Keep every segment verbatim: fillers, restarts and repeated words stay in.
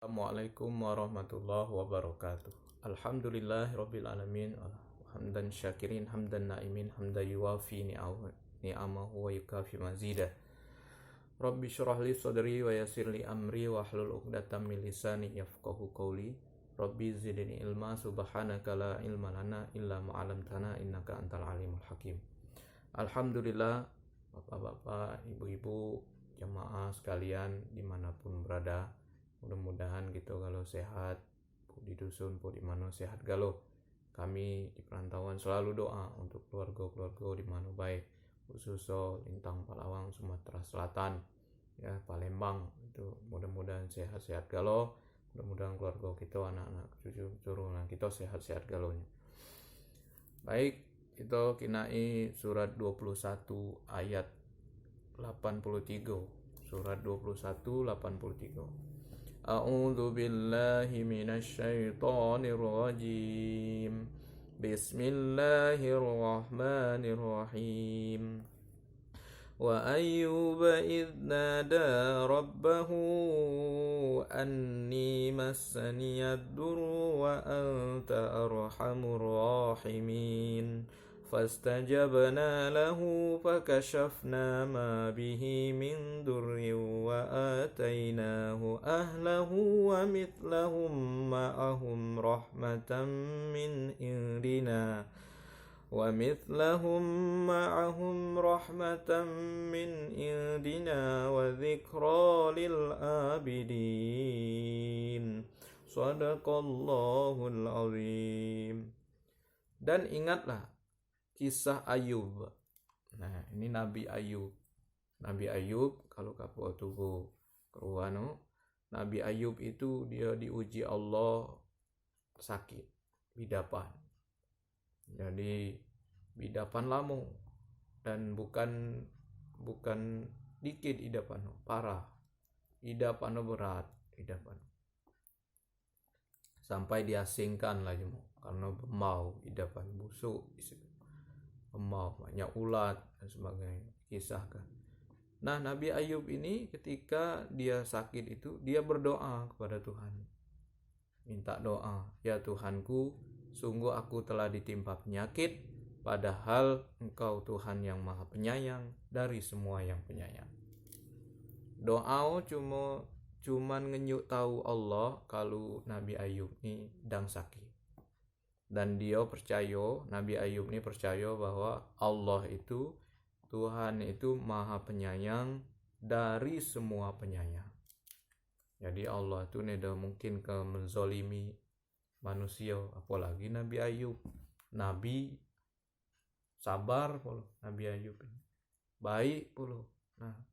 Assalamualaikum warahmatullahi wabarakatuh. Alhamdulillahirabbil alamin. Hamdan syakirin, hamdan naimin, hamdan yuwafi ni'am-, ni'amahu wa yukafi mazidah. Rabbi syrah li sadri wa yassir li amri wahlul uqdatam min lisani yafqahu qawli. Rabbi zidni ilma, subhanaka la ilma lana illa ma 'allamtana innaka antal alimul hakim. Alhamdulillah, bapak-bapak, ibu-ibu, jemaah sekalian dimanapun berada, mudah-mudahan kita galo sehat, pun di dusun, pun di mano sehat galo. Kami di perantauan selalu doa untuk keluarga-keluarga di mano bae, khusus so lintang Palawang, Sumatera Selatan, ya, Palembang itu, mudah-mudahan sehat-sehat galo, mudah-mudahan keluarga kita, anak-anak, cucu, keturunan kita sehat-sehat galonya. Baik, kita kinai surat dua puluh satu ayat lapan puluh tiga. Surat dua puluh satu, lapan puluh tiga. A'udzu billahi minasy syaithanir rajim. Bismillahirrahmanirrahim. Wa ayyuba idh nada rabbahu anni massaniyad durru wa anta arhamur rahimin. Fastajabna lahu fakashafna ma bihi min durrin wa atainahu ahlahu wa mithlahum ma'ahum rahmatan min indina. Wa mithlahum ma'ahum rahmatan min indina wa dzikra lil abidin. Sadaqallahul azim. Dan ingatlah kisah Ayub. Nah, ini Nabi Ayub. Nabi Ayub, kalu kapo tubu keruan, Nabi Ayub itu dia diuji Allah sakit, bidapan. Jadi, bidapan lamo. Dan bukan, bukan dikit idapan, parah. Idapan berat, idapan. Sampai diasingkan lagi mo, karena bemau, idapan busuk, isi bemau, banyak ulat, dan sebagainya. Kisahkan. Nah, Nabi Ayub ini ketika dia sakit itu, dia berdoa kepada Tuhan. Minta doa, "Ya Tuhanku, sungguh aku telah ditimpa penyakit, padahal Engkau Tuhan yang Maha Penyayang dari semua yang penyayang." Doa cuma, cuman ngenjuk tahu Allah kalu Nabi Ayub ni dang sakit. Dan dia percaya, Nabi Ayub ni percaya bahwa Allah itu, Tuhan itu Maha Penyayang dari semua penyayang. Jadi, Allah tu nda mungkin ke menzalimi manusia, apalagi Nabi Ayub. Nabi sabar pulo Nabi Ayub ini. Baik pulo. Nah,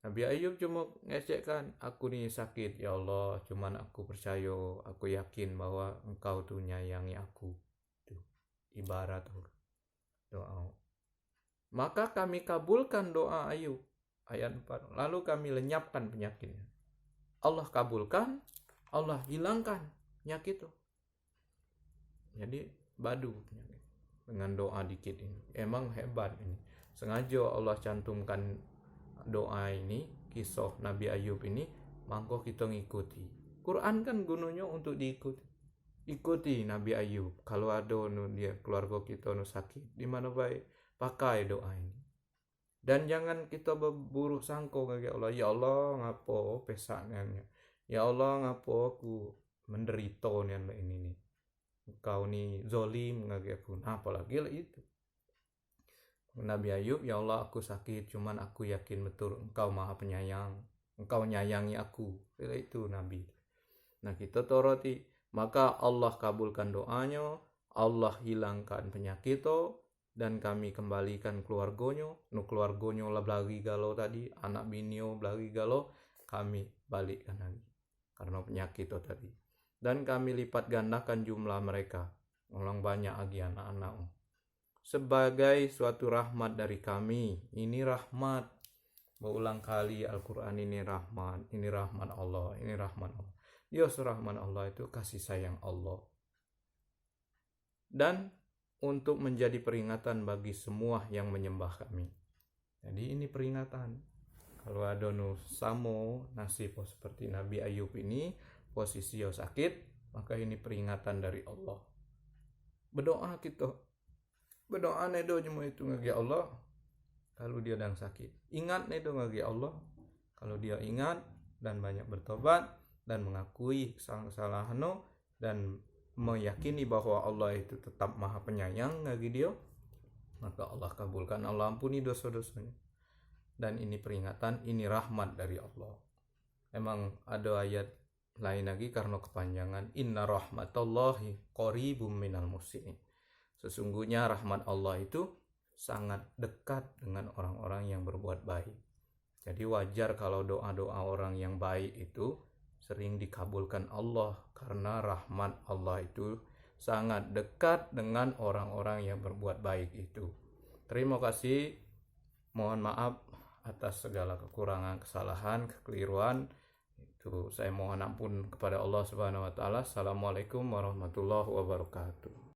Nabi Ayub cuma ngecekkan, "Aku ni sakit, ya Allah, cuman aku percaya, aku yakin bahwa Engkau tu nyayangi aku." Tu ibarat doa. "Maka Kami kabulkan doa Ayub." Ayat empat. "Lalu Kami lenyapkan penyakitnya." Allah kabulkan, Allah hilangkan penyakit tu. Jadi, badu penyakit dengan doa dikit ini. Emang hebat ini. Sengaja Allah cantumkan doa ini, kisah Nabi Ayub ini, mangko kita ngikuti. Quran kan gunanya untuk diikuti. Ikuti Nabi Ayub. Kalu ada nu dia keluarga kita nu sakit, di mano bae, pakai doa ini. Dan jangan kita berburuk sangka ngagai Allah. "Ya Allah, ngapo pesak ngan? Ya Allah, ngapo aku menderita nian lah ini ni? Engkau ni zalim ngagai aku." Nah, apalagi lah itu. Nabi Ayub, "Ya Allah, aku sakit, cuman aku yakin betul Engkau Maha Penyayang. Engkau nyayangi aku." Bila itu Nabi. Nah, kita toroti. Maka Allah kabulkan doanya, Allah hilangkan penyakit tu, dan Kami kembalikan keluarganya, nu keluarganya lah belari galo tadi, anak binio belari galo, Kami balikkan lagi. Karena penyakit tu tadi. Dan Kami lipat gandakan jumlah mereka. Ulang banyak lagi anak-anak. Sebagai suatu rahmat dari Kami. Ini rahmat. Berulang kali Al-Quran ini rahmat. Ini rahmat Allah. Ini rahmat Allah. Dia rahmat Allah itu kasih sayang Allah. Dan untuk menjadi peringatan bagi semua yang menyembah Kami. Jadi ini peringatan. Kalu ado nu samo nasib seperti Nabi Ayub ini, posisi yo sakit, maka ini peringatan dari Allah. Berdoa kita. Berdoa nedo jemu itu ngagai Allah kalu dia sedang sakit. Ingat nedo ngagai Allah kalu dia ingat dan banyak bertobat dan mengakui kesalahan-kesalahannya dan meyakini bahwa Allah itu tetap Maha Penyayang ngagai dia, maka Allah kabulkan, Allah ampuni dosa-dosanya. Dan ini peringatan, ini rahmat dari Allah. Emang ada ayat lain lagi karena kepanjangan, "Inna rahmatallahi qaribum minal muhsinin." Sesungguhnya rahmat Allah itu sangat dekat dengan orang-orang yang berbuat baik. Jadi wajar kalau doa-doa orang yang baik itu sering dikabulkan Allah karena rahmat Allah itu sangat dekat dengan orang-orang yang berbuat baik itu. Terima kasih. Mohon maaf atas segala kekurangan, kesalahan, kekeliruan. Itu saya mohon ampun kepada Allah Subhanahu wa Ta'ala. Assalamualaikum warahmatullahi wabarakatuh.